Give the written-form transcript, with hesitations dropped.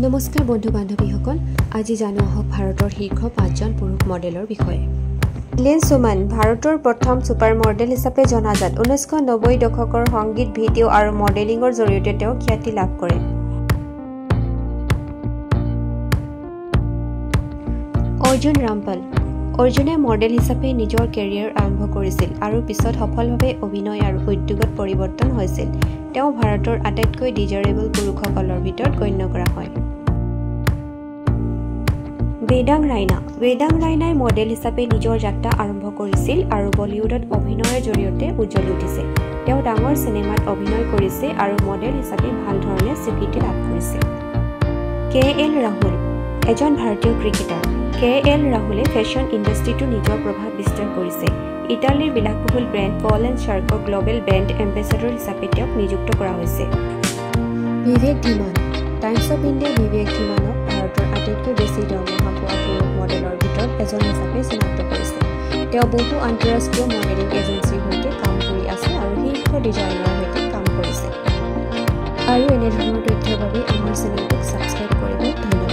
নমস্কাৰ বন্ধু বান্ধৱীসকল, আজি জানো আহক ভাৰতৰ শীৰ্ষ 5জন পুৰুষ মডেলৰ বিষয়ে। ইলেন সুমান ভাৰতৰ প্ৰথম ছুপাৰ মডেল হিচাপে জনাজাত। 1990 দশকৰ সংগীত ভিডিঅ' আৰু মডেলিঙৰ জৰিয়তে তেওঁ খ্যাতি লাভ কৰে। অৰ্জুন ৰামপাল। অৰ্জুনে মডেল হিচাপে নিজৰ কেৰিয়াৰ আৰম্ভ কৰিছিল আৰু পিছত সফলভাৱে অভিনয় আৰু উদ্যোগত পৰিৱৰ্তন হৈছিল। তেওঁ ভাৰতৰ আটাইতকৈ ডিজায়াৰেবল পুৰুষসকলৰ ভিতৰত গণ্য কৰা হয়। বেদাং ৰাইনা। বেদাং ৰাইনাই মডেল হিচাপে নিজৰ যাত্ৰা আৰম্ভ কৰিছিল আৰু বলীউডত অভিনয়ৰ জৰিয়তে উজ্জ্বলি উঠিছে। তেওঁ ডাঙৰ চিনেমাত অভিনয় কৰিছে আৰু মডেল হিচাপে ভাল ধৰণে স্বীকৃতি লাভ কৰিছে। কে এল ৰাহুল এজন ভাৰতীয় ক্ৰিকেটাৰ। কে এল ৰাহুলে ফেশ্বন ইণ্ডাষ্ট্ৰীতো নিজৰ প্ৰভাৱ বিস্তাৰ কৰিছে। ইটালীৰ বিলাসবহুল ব্ৰেণ্ড পল এণ্ড শ্বাৰ্কৰ গ্ল'বেল ব্ৰেণ্ড এম্বেচাডৰ হিচাপে তেওঁক নিযুক্ত কৰা হৈছে। বিবেক ধীমান। টাইমছ অৱ ইণ্ডিয়াই বিবেক ধীমানক ভাৰতৰ আটাইতকৈ বেছি দৰমহা পোৱা পুৰুষ মডেলৰ ভিতৰত এজন হিচাপে চিনাক্ত কৰিছে। তেওঁ বহু আন্তঃৰাষ্ট্ৰীয় মডেলিং এজেঞ্চিৰ সৈতে কাম কৰি আছে আৰু শীৰ্ষ ডিজাইনাৰৰ সৈতে কাম কৰিছে। আৰু এনেধৰণৰ তথ্যৰ বাবে আমাৰ চেনেলটোক ছাবস্ক্ৰাইব কৰিব। ধন্যবাদ।